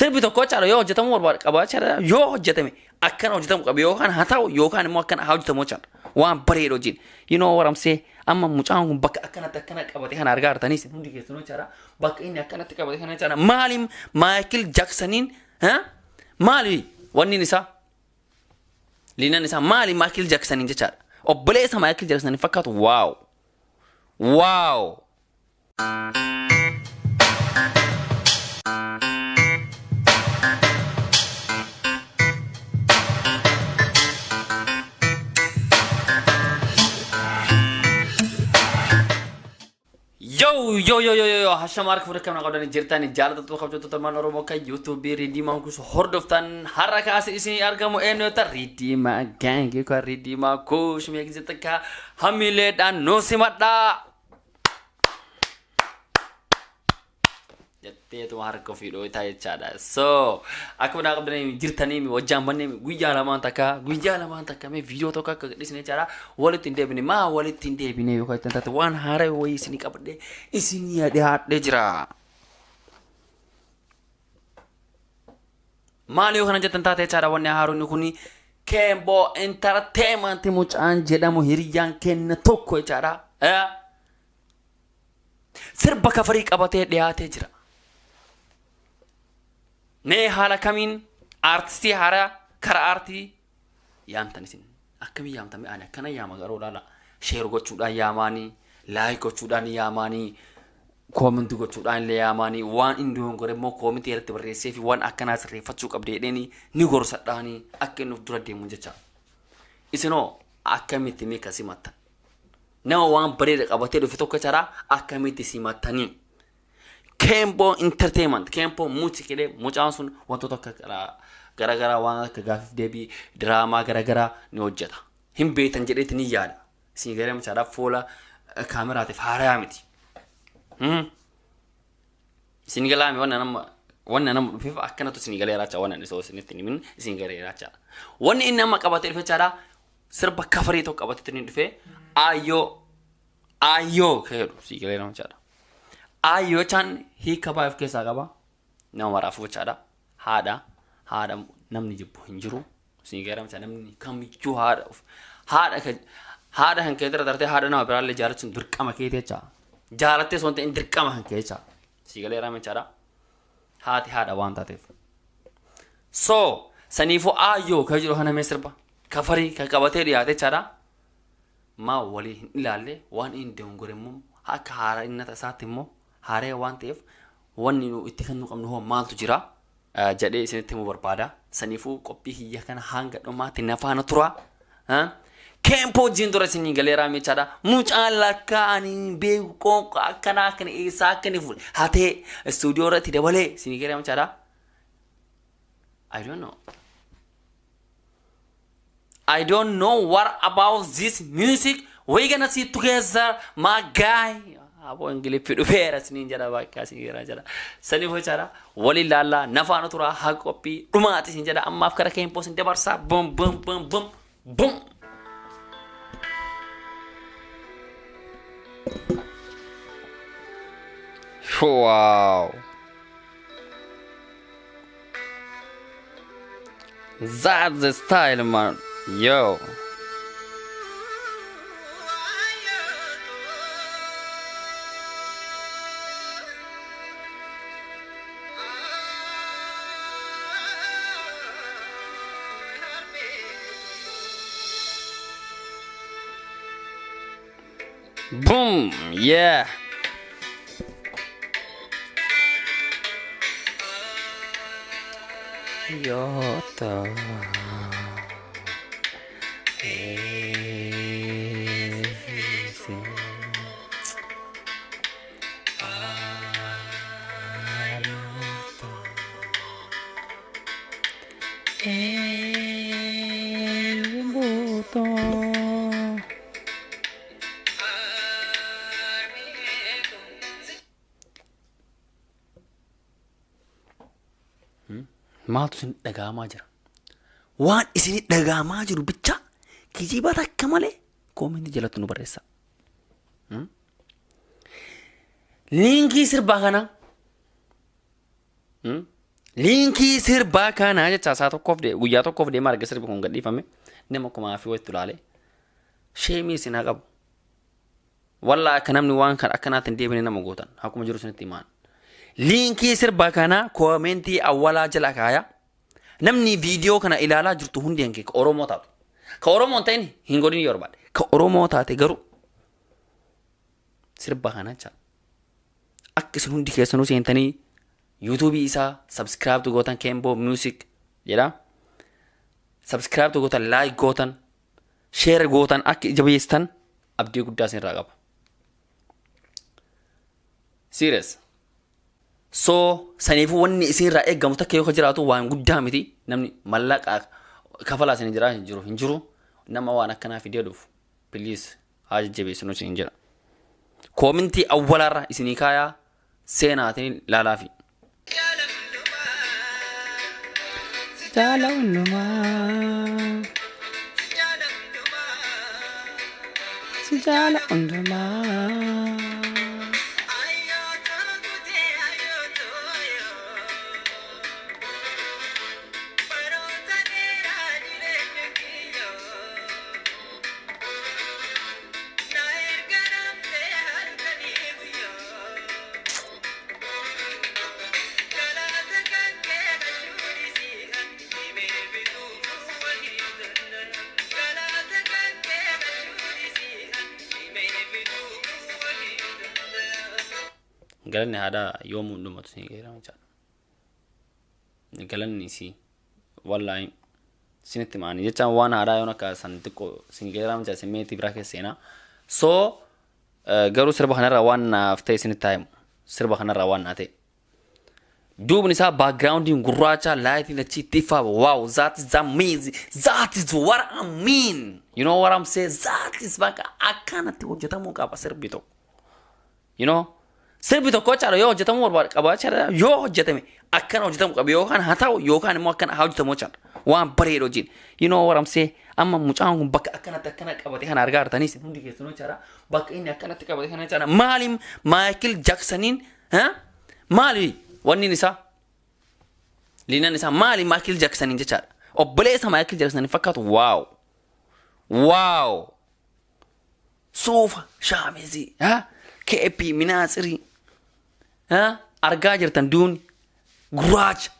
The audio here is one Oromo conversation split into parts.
Sirbi tokko jechaadha yoo hojjetamuu barbaade qaba jechaadha yoo hojjetame akkana hojjetamuu qaba yookaan haa ta'u yookaan immoo akkana haa hojjetamu jechaadha. Waan bareedu hojiin. You know what I'm saying? Amma mucaan kun bakka akkanatti akkana qabate kana argaa jirtanii isin hundi keessanuu jechaadha. Bakka inni akkanatti qabate kana jechaadha. Maali Maayikil Jaaksaniin maali wanni isaa? Liinaan isaa maali Maayikil Jaaksaniin jechaadha. Obboleessa Maayikil Jaaksaniin fakkaatu wow. Wow. Yo yo yo yo yo hashama harka fuudhee kan qabdan jirtan jaalattuu kabajattoota ilmaan Oromoo kan yuutuubii Riidiimaa Kuus hordoftan har'a kaasee isin argamu eenyu yoo ta'an Riidiimaa gaangii kan Riidiimaa Kuus meeksisa takka hamileedhaan nu simadhaa. Jetteetuma harka ofii dhooytaa jechaadha. So akkuma naa qabdanii jirtanii wajjaan bannee guyyaa lamaan takka mee viidiyoo tokko akka gadhiisne jechaadha. Walitti hin deebine maa walitti hin deebine yookaan ittiin taate waan haaraa wayii isinii qabadhee isinii dhiyaadhee jira. Maali yoo kana jettan taate jechaadha, wanni haaroonni kuni Keemboo Entertainment mucaan jedhamu hiriyyaan kenna tokko jechaadha. Sirba kafarii qabatee dhiyaatee jira. Mee haala kamiin aartistii haaraa karaa aartii yaamtan isin? Akkamii yaamtan? Ani akkana yaama garuu laala, share gochuudhaan yaamaanii, like gochuudhaan yaamaanii, comment gochuudhaan illee yaamaanii, waan inni dogongore immoo comment irratti barreessee fi waan akkanaa sirreeffachuu qabde jedheeni ni gorsadhaanii akka inni of dura deemu jecha. Isinoo akkamitti mee ka simattan? Nama waan bareeda qabatee dhufe tokko jechaadha, akkamitti simattanii? Keemboo Entertainment, Keemboo Music jedhee mucaan sun wantoota akka garaagaraa, waan akka gaaffiif deebii, diraamaa garaagaraa ni hojjeta. Hin beektan jedheeti ni yaada. Isin garee mucaadhaaf fuula kaameraatiif haarayaa miti. Isin galaami wanna nama dhufeef akkanatu isin galeera jecha, wanna inni isinitti himin isin galeera jecha. Wanni inni amma qabatee dhufe jechaadha, sirba kafarii tokko qabatee inni dhufe aayyoo aayyoo kan jedhu si galeera jechaadha. Aayyoo jechaan hiika baay'ee of keessaa qaba. Nama maraafuu jechaadha. Haadha namni jibbu hin jiru. Isin galeera jecha, namni kamiyyuu haadha of haadha kan haadha kan keetirra tartee haadha nama biraallee jaalachuun dirqama keeti jecha. Jaalattee osoo hin ta'in dirqama kan kee jecha. Si galeera jechaadha. Haati haadha waan taateef. So saniifuu aayyoo kan jedhu kana mee sirba kafarii kan qabatee dhiyaate jechaadha. Maa walii hin ilaalle? Waan inni dogongore immoo akka haaraa inni isaatti immoo haaree waan ta'eef wanni nu itti kennuu qabnu hoo maaltu jira jedhee isinitti himuu barbaada. Saniifuu qophii kiyya kana hanga dhumaatti na faana tura. Keempoo wajjin dura isinii galeeraa jechaadha. Mucaan lakkaa ani beeku qoonqoo akkanaa akkana eessaa akka inni fuudhe hatee istuudiyoo irratti dabalee isinii galeeraa jechaadha. I don't know. I don't know what about this music. We gonna see together, my guy. Aboo Ingiliffi dhufeera isiniin jedha, bakka isin jedha jedha. Saniif jechaadha. Waliin laallaa nafaana tura haa qophii dhumaati isin jedha, ammaaf kara keempoo isin dabarsaa. Bum bum bum bum bum. Wow. That's the style, man. Yo. Boom. Yeah. Yota. Everything. El botón. Maaltu isin dhaga'amaa jira? Waan isin dhaga'amaa jiru bicha kijiba takka malee comment jalatti nu barreessaa. Liinkii sirbaa kana Liinkii sirbaa kanaa jecha isaa tokkoof guyyaa tokkoof deema arga sirbi kun gadhiifame nama kumaa fi walitti ilaale. Sheemii isin haa qabu. Wallaa akka namni waan kan akkanaatti hin deebine nama gootan akkuma jiru isinitti himaan. Liinkii sirbaa kanaa koomentii awwalaa jala kaaya. Namni viidiyoo kana ilaalaa jirtu hundi hanke ka Oromoo taatu. Ka Oromoo hin ta'in hin godhin yoo barbaade. Ka Oromoo taate garuu sirba kana jecha. Akka isin hundi keessanuu seentanii yuutuubii isaa subscribe gootan, Kembo Music jedha. Subscribe gootan, like gootan, share gootan, akka jabeessitan abdii guddaa isinirraa qaba. Serious. So saniifuu wanni isinirraa eeggamu takka yoo jiraatu waan guddaa miti. Namni mallaqa kafalaa isin jiraa hin jiru hin jiru, nama waan akkanaa fidee dhufu please haa jajjabeessinu isin jira. Koomintii awwalaarra isinii kaayaa, seenaatiin laalaafi. Jaala hundumaa. Si jaala hundumaa. Galanni haadhaa yoomuu hin dhumatu isin geerama jechaadha. Galanni isii wallaahi isinitti maani jechaan waan haadhaa yoon akka san xiqqoo isin geerama jecha isin meetii biraa keessa seenaa. So garuu sirba kanarraa waan naaf ta'e isinitti haa himu. Sirba kanarraa waan naa ta'e. Duubni isaa backgroundiin gurraacha, lightiin achi itti ifaa. Wow, that is amazing, that is what I mean, you know what I'm saying? That is bakka akkanatti hojjetamuu qaba sirbi tokko. Sirbi tokko jechaadha yoo hojjetamuu barbaade qaba jechaadha, yoo hojjetame akkana hojjetamuu qaba, yookaan haa ta'u yookaan immoo akkana haa hojjetamu jechaadha, waan bareedu hojiin. You know what I'm saying? Amma mucaan kun bakka akkanatti akkana qabate kana argaa jirtanii isin hundi keessanuu jechaadha. Bakka inni akkanatti qabate kana jechaadha, maaliin Michael Jacksoniin maali wanni isaa liinan isaa maali Michael Jacksoniin jechaadha, obboleessa Michael Jacksoniin fakkaatu. Wow, wow, suufa shaamizii keeppii minaatsirii argaa jirtan, duuni gurraacha.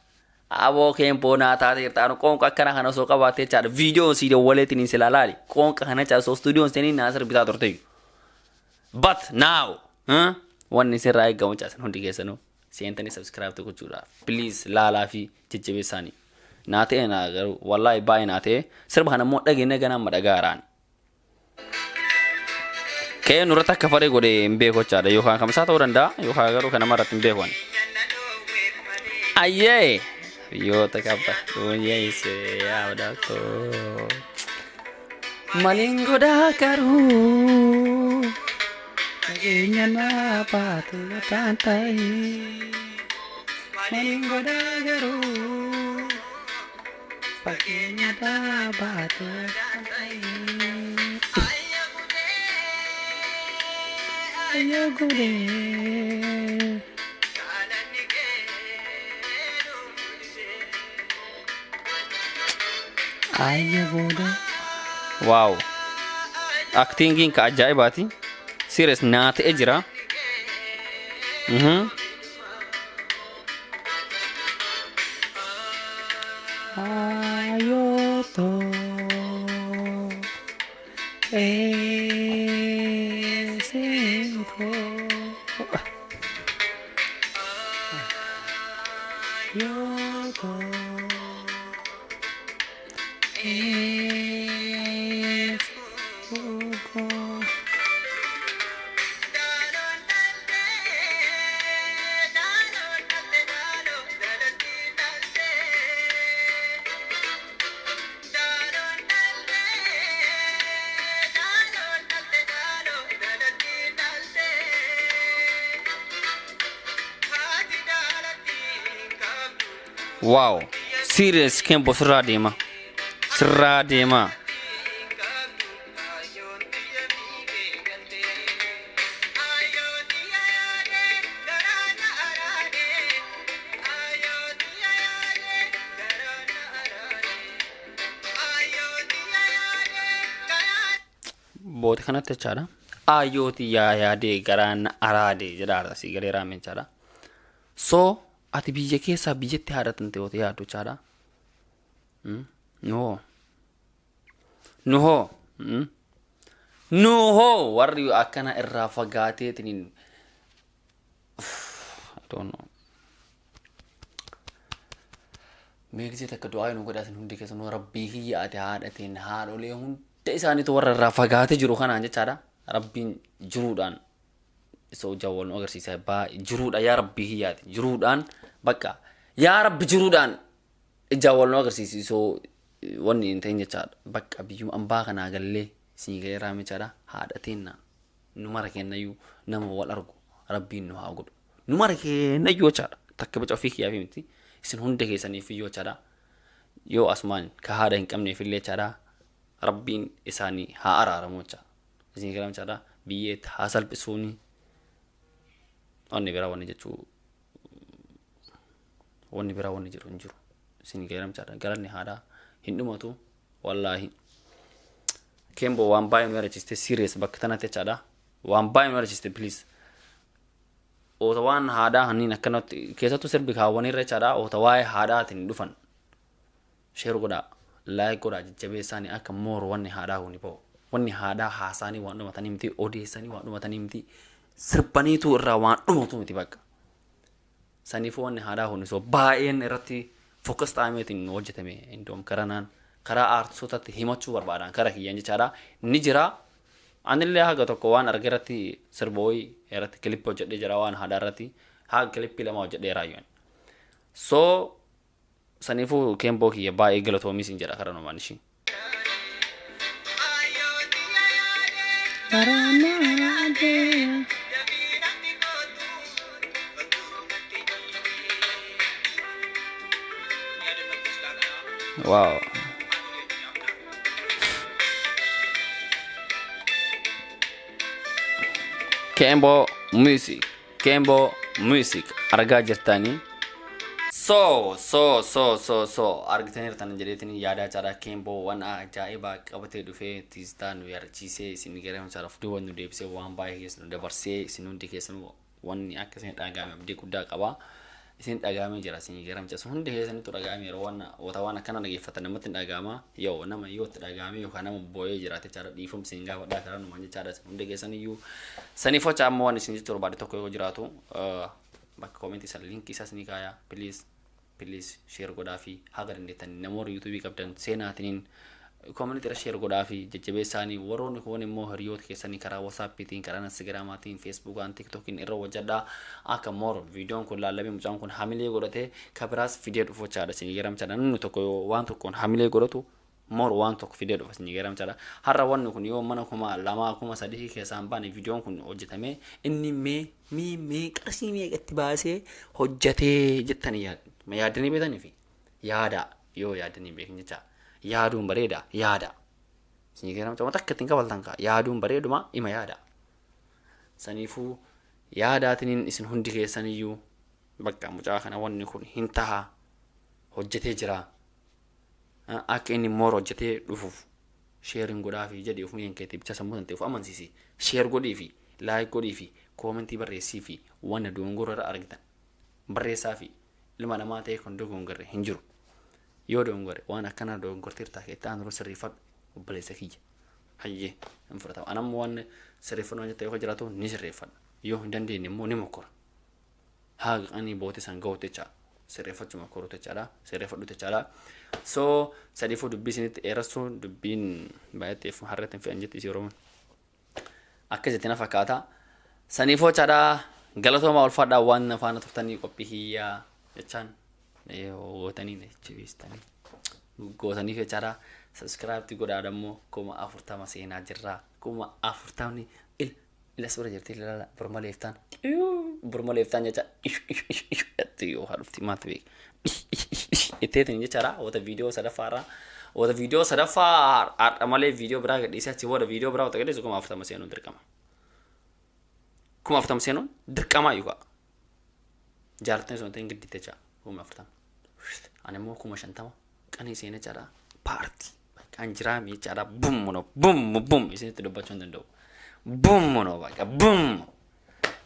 Aboo keempoo naa taate jirta. Anu qoonqa akkana kana osoo qabaattee jechaadha, viidiyoon sii dawwaleetiin si laalaali qoonqa kana jechaadha, osoo stuudiyoon seenii naa sirbitaa turte. But now wanni sirraa eeggamu caasan hundi keessanuu seentanii subscribe gochuudha. Please laalaa fi jajjabeessaanii. Naa ta'e naa garuu wallaahi baay'ee naa ta'e. Sirba kana immoo dhageenya ganaa amma dhagaaraan. Ka'ee nurratti akka faree godhe hin beeku jechaadha, yookaan kamsaa ta'uu danda'a yookaan garuu kan namarratti hin beeku ani. Ayyee! Biyyoota qaba dhuunyeesse yaadakoo. Maliin godhaa garuu nageenya naa baate mataan ta'ee. Maliin godhaa garuu fageenya naa baate mataan ta'ee. Ayyo gudee. Ayyo gudee. Wow. Actingiin ka ajaa'ibaati. Serious naa ta'e jira. Ayoto. Eesito. Ayoto. Eesito. Wow. Serious Kembo sirraa deema. Sirraa deema. Boote kanatti jechaadha. Ayyooti yaa yaadee garaan araade jedha asii galee raame jechaadha. So ati biyya keessaa biyyatti haadha tante yoo yaaddu jechaadha. Nuhoo. Nuhoo. Nuhoo warri akkana irraa fagaateetiniin. I don't know. Meeksii takka du'aa nu godhatin hundi keessanuu rabbii kiyya ati haadhatiin haadholee hunda isaaniitu warra irraa fagaatee jiru kanaan jechaadha. Rabbiin jiruudhaan isa hojjaa wal nu agarsiisa jiruudha yaa rabbii kiyyaati jiruudhaan bakka yaa rabbi jiruudhaan ijaan wal nu agarsiisi isoo wanni hin ta'in jechaadha. Bakka biyyuma ambaa kanaa gallee isin ga'ee raame jechaadha. Haadha teenna nu mara kennayyuu nama wal argu rabbiin nu haa godhu. Nu mara kennayyuu jechaadha. Takka bica ofii kiyyaaf miti. Isin hunda keessaniif iyyuu jechaadha. Yoo asumaan ka haadha hin qabneef illee jechaadha. Rabbiin isaanii haa araaramu jechaadha. Isin gara jechaadha. Biyyeetti haa salphisuuni. Wanni biraa wanni jechuu wanni biraa wanni jiru hin jiru. Isin gara jechaadha. Galanni haadhaa hin dhumatu wallaahi. Kembo waan baay'ee nu yaadachiiste serious bakka tanatti jechaadha. Waan baay'ee nu yaadachiiste please. Oota waan haadhaa hanniin akkanatti keessattuu sirbi kaawwanirra jechaadha. Oota waa'ee haadhaatiin dhufan. Share godhaa, like godhaa jajjabeessaanii akka mooru wanni haadhaa kuni ba'u. Wanni haadhaa haasaanii waan dhumatanii miti, odeessanii waan dhumatanii miti, sirbaniitu irraa waan dhumatu miti bakka. Saniifuu wanni haadhaa kuni so baay'een irratti focus ta'ameetiin hojjetame indoom karanaan karaa aartistootatti himachuu barbaadan kara kiyyaan jechaadha. Ni jira. Anillee haga tokko waan arge irratti sirba wayii irratti kilippii hojjedhee jira waan haadhaa irratti haga kilippii lama hojjedhee raayyoon. So saniifuu Kemboo kiyya baay'ee galatoomis hin jedha karaa numaan ishii. Wow. Kembo Music. Kembo Music. Argaa jirtanii. So, so, so, so, so, argitaniirtan jedheetiin yaadaa caalaa Kemboo waan ajaa'ibaa qabatee dhufee tiistaa nu yaadachiisee isin gara caalaaf duuba nu deebisee waan baay'ee keessa nu dabarsee isin hundi keessanuu wanni akka isin dhagahame abdii guddaa qaba. Isin dhagahamee jira isin gara mucaa hundi keessanittu dhagahame yeroo waan wata waan akkana dhageeffatan namatti hin dhagahama yoo nama yoo itti dhagahame yookaan nama boo'ee jiraate jechaadha dhiifamsi hin gaafadhaa karaa numaan jechaadha isin hundi keessaniyyuu. Saniif hoca ammoo waan isin jechuu barbaade tokko yoo jiraatu bakka koomentii sana linkii isaas ni kaaya please please share godhaa fi haga dandeettan namoota yuutuubii qabdan seenaatiniin koomentii irra share godhaa fi jajjabeessaanii warroonni kun immoo hiriyoota keessanii karaa wasaappiitiin karaa instagiraamaatiin feesbuukaan tiktookiin irra hojjedhaa akka moor viidiyoon kun laallamee mucaan kun hamilee godhatee kabiraas fidee dhufu jechaadha isin garamchaadha. Namni tokko yoo waan tokkoon hamilee godhatu moor waan tokko fidee dhufa isin garamchaadha. Har'a wanni kun yoo mana 2000 3000 keessaan baane viidiyoon kun hojjetamee inni mee mee mee qarshii meeqatti baasee hojjetee jettanii yaaddanii beektanii fi yaada yoo yaaddanii beekan jecha yaaduun bareeda yaada. Isin garamcha wanta akka ittiin kabaltan kaa yaaduun bareeduma ima yaada. Saniifuu yaadaatiniin isin hundi keessaniyyuu bakka mucaa kana wanni kun hin taha hojjetee jira. Akka inni moor hojjetee dhufuuf sheeriin godhaa fi jedhii ofuma keetii bicha sammuu tan ta'eef amansiisi. Share godhii fi like godhii fi koomentii barreessii fi wanna dogongora irra argitan barreessaa fi ilma namaa ta'e kan dogongorre hin jiru. Yoo dogongore waan akkanaa dogongorteertaa keetti aan sirreeffadhu obboleessa kiyya. Hayyee hin fudhatama. Anammoo waan sirreeffannoo jette yoo jiraatu ni sirreeffadha. Yoo hin dandeenye immoo ni mokkora. Haga ani boote san gahutti jecha sirreeffachuu mokkoruu jechaadha. Sirreeffadhu jechaadha. So sadiifuu dubbii isinitti dheeressuun dubbiin baay'eetti harreetti hin fe'an jetti isii Oromoon. Akkasitti na fakkaata. Saniifuu jechaadha galatooma ulfaadhaa waan na faana turtanii qophii kiyyaa jechaan gootanii jabeessitanii gootaniif jechaadha. Subscribe godhaa dammoo 40,000 seenaa jirra. 40,000 il ila suura jirti ilaala burma leeftaan burma leeftaan jecha ishu ishu ishu ishu itti yoo haadhufti maaltu beeka itteetiin jechaadha. Wata viidiyoo sadaffaarraa wata viidiyoo sadaffaa har'a malee viidiyoo biraa gadhiisee achi booda viidiyoo biraa wata gadhiisu 40,000 seenuun dirqama. 40,000 seenuun dirqama iyyuu ka'a. Jaalatanii sun ta'in giddiitti jecha 40,000. Ani immoo 50,000 qanii seenee jechaadha. Paartii. Kan jiraa jechaadha. Bum no bum bum isinitti dubbachuu hin danda'u. Bum no bakka bum.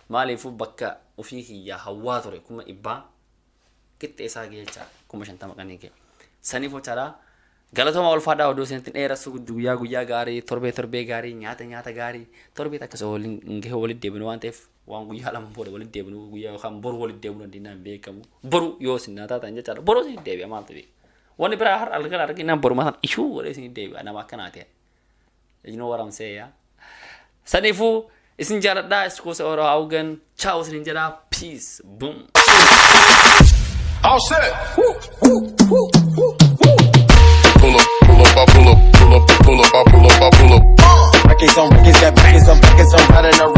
Maaliifuu bakka ofii kiyyaa hawwaa ture 100,000 qixxee isaa ga'e jechaadha. 50,000 kan ga'e. Saniif jechaadha. Galatooma, ulfaadhaa. Oduu isinitti dheeressu, guyyaa guyyaa gaarii, torbee torbee gaarii, nyaata nyaata gaarii, torbee takka waliin gahee walitti deebinu waan ta'eef, waan guyyaa 2 booda walitti deebinu, guyyaa yookaan boru walitti deebinu dandeenya hin beekamu. Boru yoo isin naa taatan jechaadha. Boru isin deebi'a, maaltu beeka. Wanni biraa har'a halkan arginaan boru mataan ishuu godhee isin deebi'a, nama akkanaa ta'e. You know what I'm saying, yeah? Saniifuu isin jaaladhaa, iskuusa Oro Haugen. Ciao isin jedhaa. Peace. Boom. All set. Woo, woo, woo, woo, woo. Pull up, pull up, I pull up, pull up, pull up, I pull up, I pull up. Records on records, got records on records, I'm riding around.